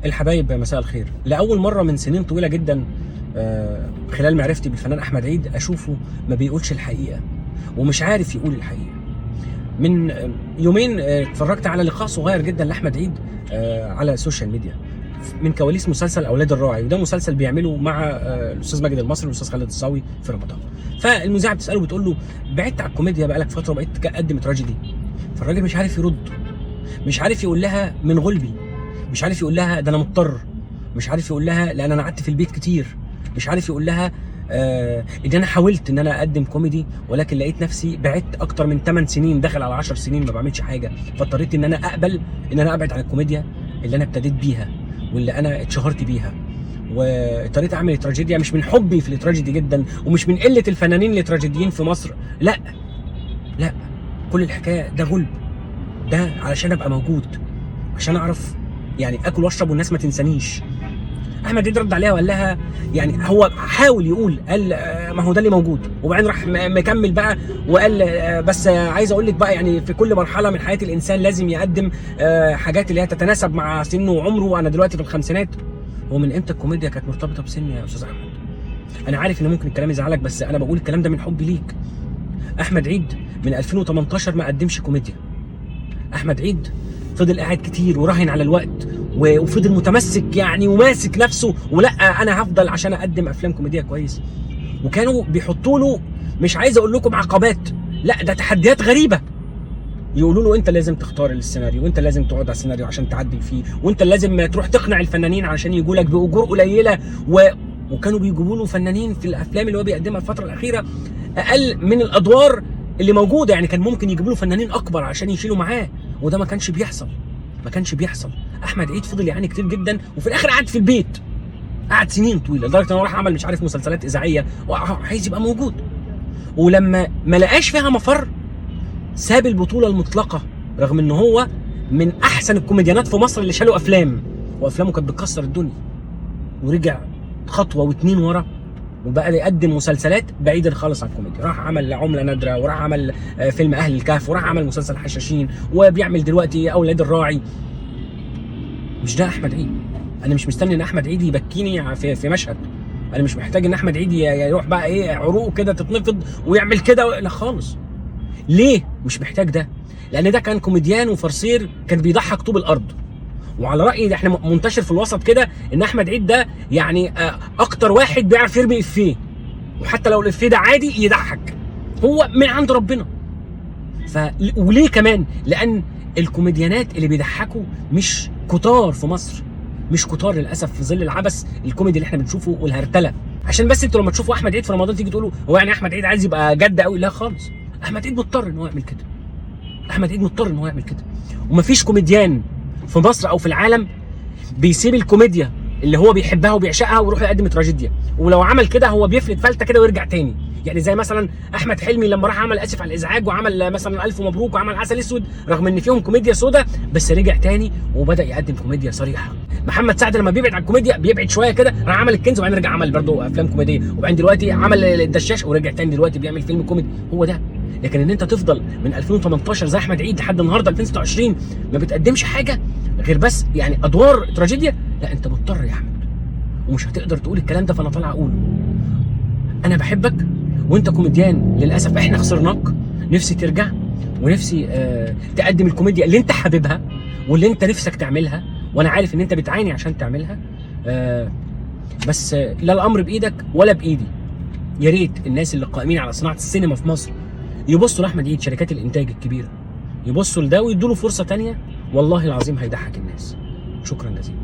الحبايب مساء الخير. لاول مرة من سنين طويلة جدا خلال معرفتي بالفنان احمد عيد اشوفه ما بيقولش الحقيقة ومش عارف يقول الحقيقة. من يومين اتفرجت على لقاء صغير جدا لاحمد عيد على ال social media من كواليس مسلسل اولاد الراعي، وده مسلسل بيعمله مع الاستاذ ماجد المصري والاستاذ خالد الصاوي في رمضان. فالمذيعه بتساله بتقول له بعدت على الكوميديا بقالك فترة وبقيت تقدم تراجيدي. فالراجل مش عارف يرد، مش عارف يقول لها من غلبي، مش عارف يقول لها ده انا مضطر، مش عارف يقول لها لان انا قعدت في البيت كتير، مش عارف يقول لها ان انا حاولت ان انا اقدم كوميدي ولكن لقيت نفسي بعدت اكتر من 8 سنين، داخل على 10 سنين ما بعملش حاجة، فاضطريت ان انا اقبل ان انا ابعد عن الكوميديا اللي انا ابتديت بيها واللي انا اتشهرت بيها، واضطريت اعمل تراجيديا مش من حبي في التراجيدي جدا ومش من قلة الفنانين التراجيديين في مصر، لا لا، كل الحكاية ده غلب، ده علشان ابقى موجود، عشان اعرف يعني اكل واشرب والناس ما تنسانيش. احمد عيد رد عليها وقال لها يعني هو حاول يقول، قال ما هو ده اللي موجود، وبعدين راح مكمل بقى وقال بس عايز اقول لك بقى يعني في كل مرحلة من حياة الانسان لازم يقدم حاجات اللي هي تتناسب مع سنة وعمره، وانا دلوقتي في الخمسينات. هو من امتى الكوميديا كانت مرتبطة بسن يا استاذ احمد؟ انا عارف ان ممكن الكلام يزعلك، بس انا بقول الكلام ده من حبي ليك. احمد عيد من 2018 ما قدمش كوميديا. احمد عيد فضل قاعد كتير وراهن على الوقت وفضل متمسك يعني وماسك نفسه، ولا انا هفضل عشان اقدم افلام كوميديا كويس. وكانوا بيحطوا له مش عايز اقول لكم عقبات، لا ده تحديات غريبة. يقولوا له انت لازم تختار السيناريو، وانت لازم تقعد على السيناريو عشان تعدل فيه، وانت لازم تروح تقنع الفنانين عشان يجوا لك باجور قليله وكانوا بيجيبوا له فنانين في الافلام اللي هو بيقدمها الفترة الاخيرة اقل من الادوار اللي موجودة، يعني كان ممكن يجيبوا له فنانين اكبر عشان يشيلوا معاه، وده ما كانش بيحصل، ما كانش بيحصل. احمد عيد فضل يعاني كتير جدا، وفي الاخر قعد في البيت، قعد سنين طويلة لدرجة انه راح عمل مش عارف مسلسلات اذاعية وعايز يبقى موجود. ولما ما لقاش فيها مفر ساب البطولة المطلقة، رغم ان هو من احسن الكوميديانات في مصر اللي شالوا افلام، وافلامه كانت بتكسر الدنيا، ورجع خطوة واتنين ورا وبقى يقدم مسلسلات بعيدا خالص عن الكوميديا. راح عمل عمله نادرة، وراح عمل فيلم اهل الكهف، وراح عمل مسلسل حشاشين، وبيعمل دلوقتي اولاد الراعي. مش ده احمد عيد. انا مش مستني ان احمد عيد يبكيني في مشهد، انا مش محتاج ان احمد عيد يروح بقى ايه عروقه كده تتنفض ويعمل كده، لا خالص. ليه مش محتاج ده؟ لان ده كان كوميديان وفرسير، كان بيضحك طوب الارض. وعلى رايي ده احنا منتشر في الوسط كده ان احمد عيد ده يعني اكتر واحد بيعرف يرمي افيه، وحتى لو الافيه ده عادي يضحك، هو من عند ربنا. وليه كمان؟ لان الكوميديانات اللي بيضحكوا مش كتار في مصر، مش كتار للاسف في ظل العبث الكوميدي اللي احنا بنشوفه والهرتله. عشان بس انتوا لما تشوفوا احمد عيد في رمضان تيجي تقولوا هو يعني احمد عيد عايز يبقى جد قوي، لا خالص، احمد عيد مضطر ان هو يعمل كده، احمد عيد مضطر ان هو يعمل كده. ومفيش كوميديان في مصر او في العالم بيسيب الكوميديا اللي هو بيحبها وبيعشقها ويروح يقدم تراجيديا، ولو عمل كده هو بيفلت فلته كده ويرجع تاني. يعني زي مثلا احمد حلمي لما راح عمل اسف على الازعاج، وعمل مثلا الف مبروك، وعمل عسل اسود، رغم ان فيهم كوميديا سودا، بس رجع تاني وبدا يقدم كوميديا صريحه. محمد سعد لما بيبعد عن الكوميديا بيبعد شوية كده، راح عمل الكنز وبعدين رجع عمل برضه افلام كوميدية، وبعدين دلوقتي عمل الدشاش ورجع تاني دلوقتي بيعمل فيلم كوميدي. هو ده. لكن ان انت تفضل من 2018 زي احمد عيد لحد النهارده 2026 ما بتقدمش حاجة غير بس يعني ادوار تراجيديا، لا انت مضطر يا احمد، ومش هتقدر تقول الكلام ده، فانا طالع اقوله. انا بحبك وانت كوميديان، للاسف احنا خسرناك، نفسي ترجع، ونفسي تقدم الكوميديا اللي انت حاببها واللي انت نفسك تعملها، وانا عارف ان انت بتعاني عشان تعملها، بس لا الامر بايدك ولا بايدي. يا ريت الناس اللي قائمين على صناعة السينما في مصر يبصوا لاحمد عيد، شركات الانتاج الكبيرة يبصوا لده ويدوا له فرصة تانية، والله العظيم هيضحك الناس. شكرا جزيلا.